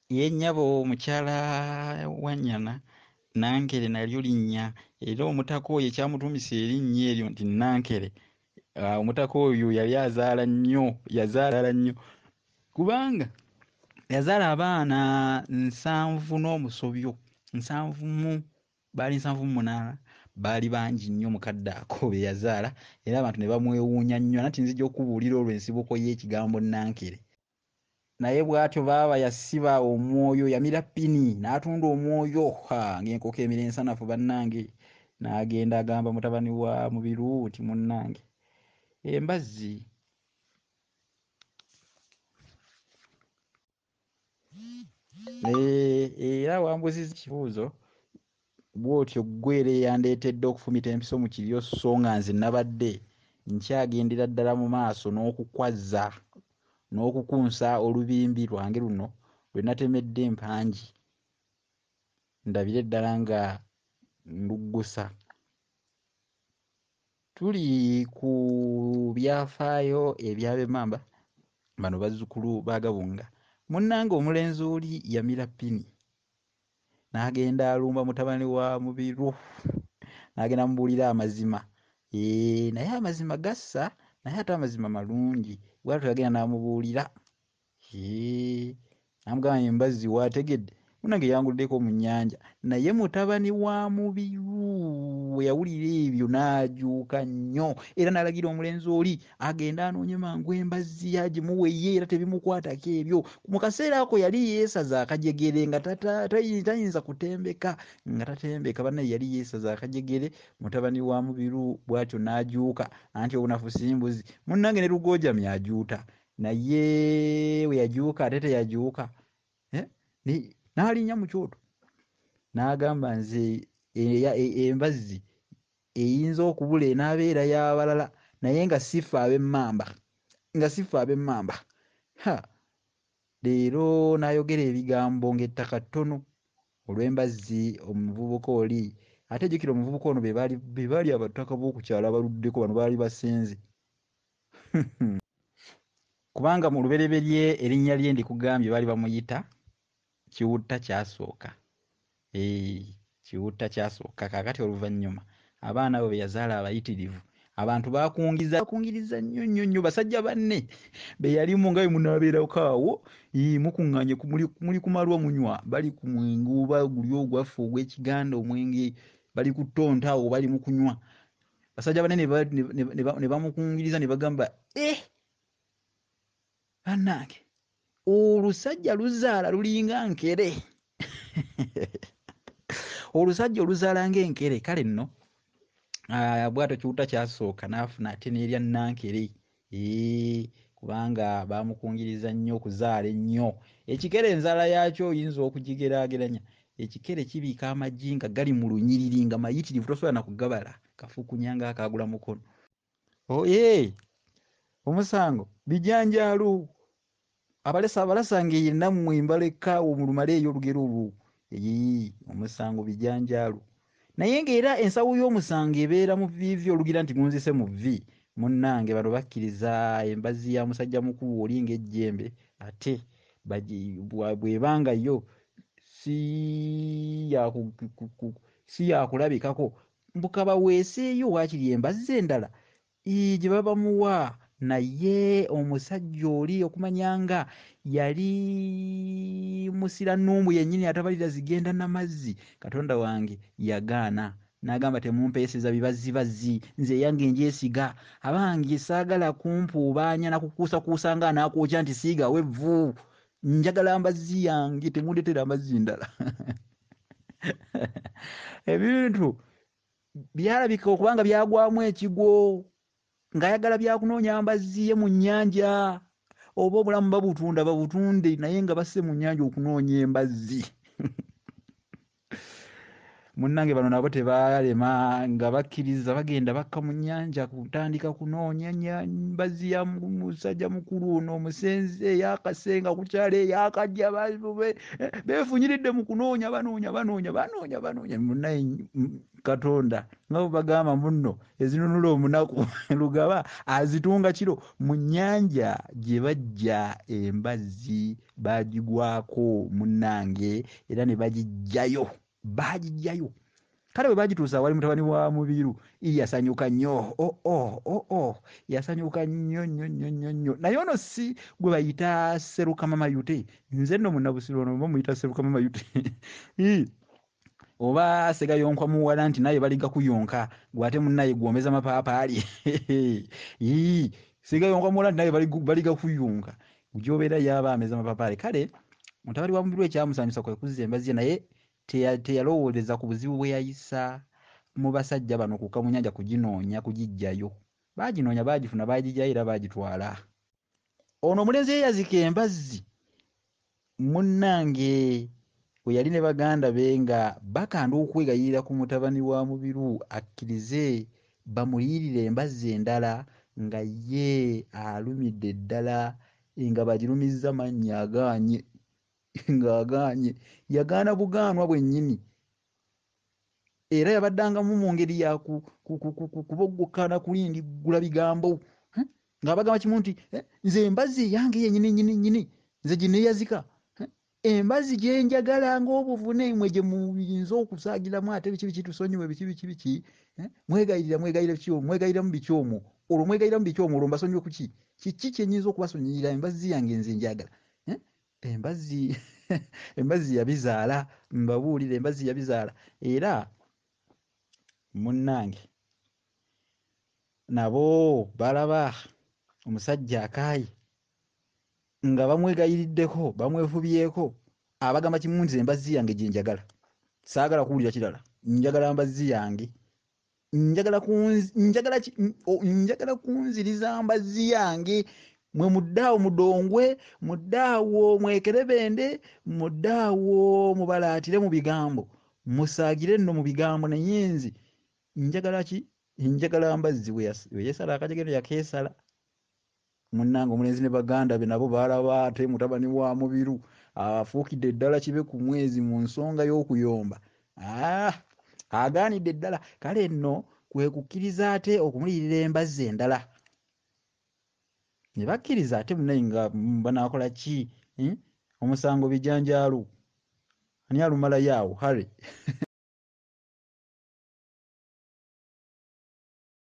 Ye nnyabo mukyala Wannyana, Nankere nalyo linnya era omutaka oyo ekyamutuumisa erinnya eryo nti Nankere, omutaka oyo yali azaala nnyo, yazaala nnyo kubanga yazaala abaana 7 n'omusobyo, 7 mu baali 78, baali bangi nnyo mu kadde ako be yazaala era abantu ne bamwewuunya nnyo. Anti nzija okubuulira olwo ensibuko y'ekigambo Nankere. Naye bw'atyo baaba yasiba omwoyo, yamira ppini n'atunda omwoyo, ha, ng'enkoko emira ensanafu bannange. N'agenda agamba mutabani wa Mubiru nti munnange embazzi era wambuuzizza ekibuuzo bw'otyo ggwe era eyandeetedde okufumita empiso mu kiryo sso nga nze nabadde nkyagendera ddala mu maaso n'okukwazza n'okukunsa olubimbi lwange luno lwe natemedde empangi ndabire ddala nga nduggusa. Tuli ku byafaayo eby'Abemmamba, bano bazzukulu ba Gabunga. Munnange omulenzi oli yamira ppini n'agenda alumba mutabani wa Mubiru, n'agenda amubuulira amazima. Naye amazima gassa, naye ate amazima malungi. Bw'atyo yagenda n'amubuulira. N'amugamba embazzi waategedde, munnange yanguddeko mu nnyanja. Naye mutabani wa Mubiru bwe yawulira ebyo n'ajuuka nnyo era n'alagira omulenzi oli agende anoonye mangu embazzi ye agimuwe ye era tebimukwatako ebyo. Mu kaseera ako yali yeesaze akajegere nga tayinza kutembeka, nga tatembeka bannaye yali yeesaze akajegere. Mutabani wa Mubiru bw'atyo n'ajuuka, anti obunafu si mbuzi. Munnange ne Lugoojamye ajuuta, naye bwe yajuuka ate teyajuuka. N'alinnya mu kyoto n'agamba nze embazzi eyinza okubula enaabeera y'abalala naye nga si ffe ab'emmamba, nga si ffe ab'emmamba. Ha, leero n'ayogera ebigambo ng'ettaka ttono olw'embazzi omuvubuka oli. Ate jjukira omuvubuka ono be baali abataka b'oku kyalo abaluddeko, bano baali basenze. Kubanga mu lubereberye erinnya lye ndikugambye baali bamuyita Kiwutta Kyasooka. Kiwutta Kyasooka. Kaakati oluvannyuma abaana abo be yazaala abayitirivu, abantu baakungiriza nnyo nnyo nnyo basajja banne be yalimu nga bwe munaabeerako awo, mukuŋŋaanye muli ku malwa munywa, bali ku mwenge oba guli ogwaffe ogw'Ekiganda omwenge, bali ku ttonto awo bali mu kunywa. Basajja banne ne bamukungiriza ne bagamba, bannange, olusajja luzaala lulinga nkere. Olusajja oluzaala ng'enkere. Kale nno, bw'atyo Kiwutta Kyasooka n'afuna ate n'erya Nankere. Kubanga baamukungiriza nnyo okuzaala ennyo. Ekikere enzaala yaakyo oyinza okugigeraageranya. Ekikere kibiika amagi nga gali mu lunyiriri nga mayitirivu tosobola na kugabala. Kafukunya ng'akaagula mukono. Omusango bijanjaalo. Abalasa ng'eyo nammwe mbaleka awo mulumale eyo olugero olwo. Omusango bijanjaalo. Naye ng'era ensawo y'omusango ebeera mu vviivi olugira nti gunzise mu vvi. Munnange bano bakkiriza embazzi ya musajja mukulu oli ng'ejjembe ate bw'ebanga yo si yakulabikako. Mbu kabaweeseeyo waakiri embazzi endala gye baba bamuwa. Naye omusajja oli okumanya nga yali musirannumbu yennyini atabalira zigenda n'amazzi, Katonda wange yagaana n'agamba temumpeeseza bibazibazzi, nze eyange ngyesiga. Abange saagala kumpuubaanya na kukuusakuusa nga anaakwokya nti siigawo evvu, njagala mbazzi yange, temundeetera mbazzi ndala. Ebintu byalabika okubanga byagwamu ekigwo, ng'ayagala byakunoonya mbazzi ye mu nnyanja, oba obulamu babutunda babutunde naye nga basse mu nnyanja okunoonya embazzi. Munnange bano nabo tebaalema nga bakkiriza, bagenda bakka mu nnyanja kutandika kunoonya mbazzi ya musajja mukulu ono omusenze eyakasenga ku kyalo eyakajja, beefunyiridde mu kunoonya, banoonya banoonya banoonya banoonya. Munnaye Katonda nga bwe bagamba munno ezinunula omunaku Lugaba azitunga kiro. Mu nnyanja gye bajja embazzi baagigwako munnange era ne bagiggyayo, baagiggyayo. Kale bwe baagituusa awali mutabani wa Mubiru yasanyuka nnyo, oh yasanyuka nnyo nnyo nnyo nnyo nnyo. Naye ono si gwe bayita Sserukama Mayute, nze nno Munnabusiro ono bamuyita Sserukama Mayute oba Ssegayonkwa muwala nti naye baliga kuyonka gwate munnaye gwomeza mapaapaali. Ssegayonkwa muwala nti naye baliga kuyonka gy'obeera yaba ameza mapaapaali. Kale mutabani wa Mubiru ekyamusanyusa kwe kuzza embazzi ye, naye teyalowooleza ku buzibu bwe yayisa mu basajja bano kukka mu nnyanja kuginoonya kugiggyayo. Baaginoonya baagifuna baagiggyayo era baagitwala. Ono omulenzi yeeyazika embazzi munnange bwe yali ne baganda be nga bakanda okwegayirira ku mutabani wa Mubiru akkirize bamuliyirire embazzi endala nga ye alumidde ddala nga bagirumizza mannya agaanye ng'agaanye yagaana bugaanwa bwennyini era yabaddangamu mu ngeri ya kuboggokana kulindiggula bigambo ng'abagamba kimu nti nze embazzi eyange yennyini nnyini nnyini nze gye neeyazika embazzi gye njagala ng'obuvune mwe gye muyinza okusaagiramu ate biki biki tusonyiwe biki biki biki mwegayirira mwegayirira biki mwegayiriramu biki omwo olwo mwegayiriramu biki omwo olwo mbasonyiwe ku ki kiki kye nnyinza okubasonyiyira embazzi yange nze njagala embazzi embazzi yabizaala mbabuulire embazzi yabizaala. Era munnange nabo balaba omusajja akaayi nga bamwegayiriddeko bamwefubyeko abagamba kimu nti embazzi yange gye njagala saagala kuwulira kirala njagala mbazzi yange njagala kunziriza mbazzi yange mwe muddaawo mudongwe muddaawo mwekerebende muddaawo mubalaatire mu bigambo musaagire nno mu bigambo naye nze njagala ki njagala mbazzi. Bwe yeesala akajegere yakeesala munnange omulenzi ne baganda be nabo baalaba ate mutabani wa Mubiru afuukidde ddala kibe ku mwezi mu nsonga y'okuyomba agaanidde ddala. Kale nno kwe kukkiriza ate okumuliyirira embazzi endala ne bakkiriza ate munnaye nga banaakola ki omusango bijanjaalo ani alumalayo awo Harry.